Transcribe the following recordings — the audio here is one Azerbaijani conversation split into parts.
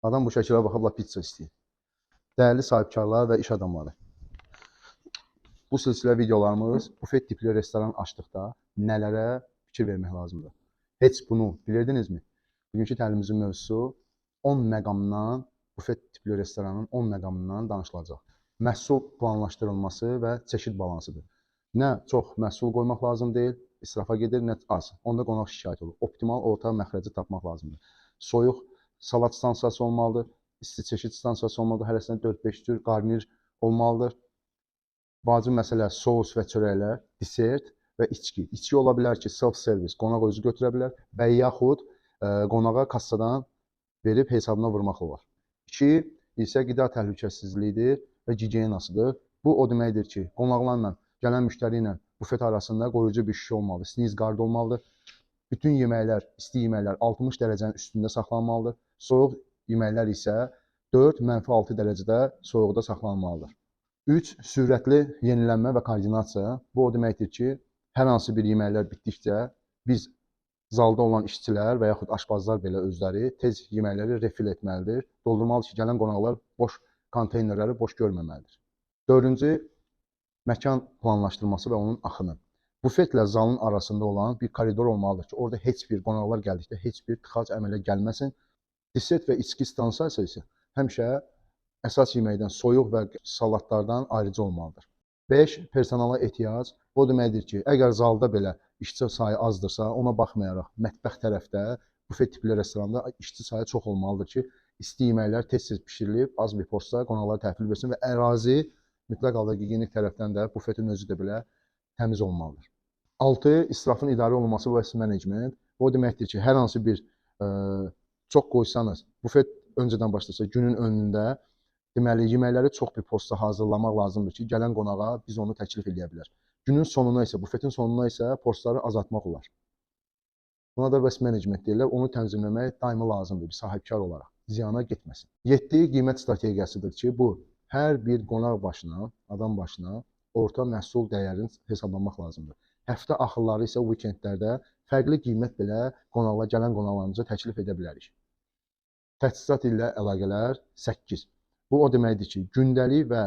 Adam bu şəkilə baxıb la pizza istəyir. Dəyərli sahibkarlar və iş adamları. Bu silsilə videolarımız bufet tipli restoran açdıqda nələrə fikir vermək lazımdır? Heç bunu bilirdinizmi? Bugünkü təlimimizin mövzusu 10 məqamdan, bufet tipli restoranın 10 məqamından danışılacaq. Məhsul planlaşdırılması və çeşid balansıdır. Nə çox məhsul qoymaq lazım deyil, israfa gedir, nə az. Onda qonaq şikayət olur. Optimal orta məxrəci tapmaq lazımdır. Soyuq salat stansiyası olmalıdır, isti çeşid stansiyası olmalıdır, hərəsində 4-5 cür qarnir olmalıdır. Vacib məsələ sous və çörəklər, desert və içki. İçki ola bilər ki, self-servis, qonaq özü götürə bilər və yaxud qonağa kassadan verib hesabına vurmaq olar. 2 isə qida təhlükəsizliyidir və gigiyenasıdır. Bu o deməkdir ki, qonaqlarla, gələn müştəri ilə bufet arasında qoruyucu bir şüşə olmalıdır, sneeze guard olmalıdır. Bütün yeməklər, isti yeməklər 60 dərəcənin üstündə saxlanmalıdır. Soyuq yeməklər isə 4 -6 dərəcədə soyuqda saxlanmalıdır. 3. Sürətli yenilənmə və koordinasiya. Bu o deməkdir ki, hər hansı bir yeməklər bitdikcə biz zalda olan işçilər və yaxud aşpazlar belə özləri tez yeməkləri refill etməlidir. Doldurmalıdır ki, gələn qonaqlar boş konteynerləri boş görməməlidir. 4-cü, məkan planlaşdırması və onun axını. Bufetlə zalın arasında olan bir koridor olmalıdır ki, orada heç bir qonaqlar gəldikdə heç bir tıxac əmələ gəlməsin. Desert və içki stansiyası isə həmişə əsas yeməkdən, soyuq və salatlardan ayrıca olmalıdır. 5. Personala ehtiyac. Bu o deməkdir ki, əgər zalda belə işçi sayı azdırsa, ona baxmayaraq mətbəx tərəfdə bufet tipli restoranda işçi sayı çox olmalıdır ki, isti yeməklər tez-tez bişirilib, az bir porsiya qonaqlara təhvil versin və ərazi mütləq halda gigiyenik tərəfdən də bufetin özü də belə təmiz olmalıdır. 6. İsrafın idarə olunması və waste management. Bu o deməkdir ki, hər hansı bir çox qoysanız, bufet öncədən başlasa günün önündə, deməli yeməkləri çox bir porsiya hazırlamaq lazımdır ki, gələn qonağa biz onu təklif eləyə bilər. Günün sonuna isə, bufetin sonuna isə porsiyaları azaltmaq olar. Buna da waste management deyirlər. Onu tənzimləmək daima lazımdır bir sahibkar olaraq. Ziyana getməsin. 7. Qiymət strategiyasıdır ki, bu hər bir qonaq başına, adam başına orta məhsul dəyərini hesablamaq lazımdır. Həftə axırları isə weekendlərdə fərqli qiymət belə qonaqlar, gələn qonaqlarımıza təklif edə bilərik. Təchizat ilə əlaqələr 8. Bu o deməkdir ki, gündəlik və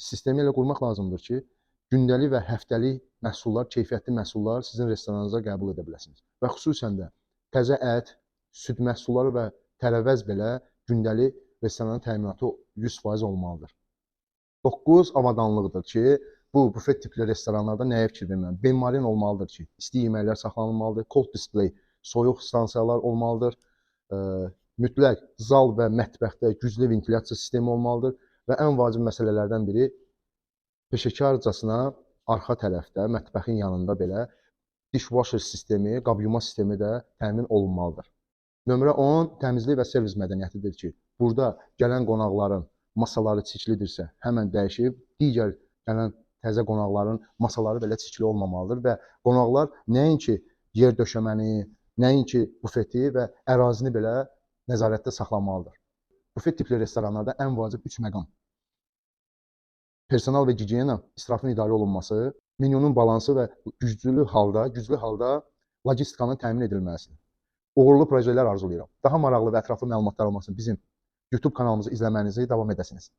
sistemi elə qurmaq lazımdır ki, gündəlik və həftəlik məhsullar, keyfiyyətli məhsullar sizin restoranınıza qəbul edə biləsiniz. Və xüsusən də təzə ət, süd məhsulları və tərəvəz belə gündəlik restoranın təminatı 100% olmalıdır. 9. Avadanlıqdır ki, bu bufet tipli restoranlarda nəyə fikir verməliyəm? Benmarin olmalıdır ki, isti yeməklər saxlanılmalıdır, cold display, soyuq stansiyalar olmalıdır. Mütləq zal və mətbəxdə güclü ventilyasiya sistemi olmalıdır və ən vacib məsələlərdən biri peşəkarcasına arxa tərəfdə, mətbəxin yanında belə dishwasher sistemi, qab yuma sistemi də təmin olunmalıdır. Nömrə 10 təmizlik və servis mədəniyyətidir ki, burada gələn qonaqların masaları çirklidirsə, həmən dəyişib digər gələn təzə qonaqların masaları belə çirkli olmamalıdır və qonaqlar nəinki yer döşəməni, nəinki bufeti və ərazini belə nəzarətdə saxlamalıdır. Bufet tipli restoranlarda ən vacib 3 məqam: personal və gigiyena, israfın idarə olunması, menyunun balansı və güclü halda logistikanın təmin edilməsidir. Uğurlu projelər arzulayıram. Daha maraqlı və ətraflı məlumatlar almaq üçün bizim YouTube kanalımızı izləmənizi davam edəsiniz.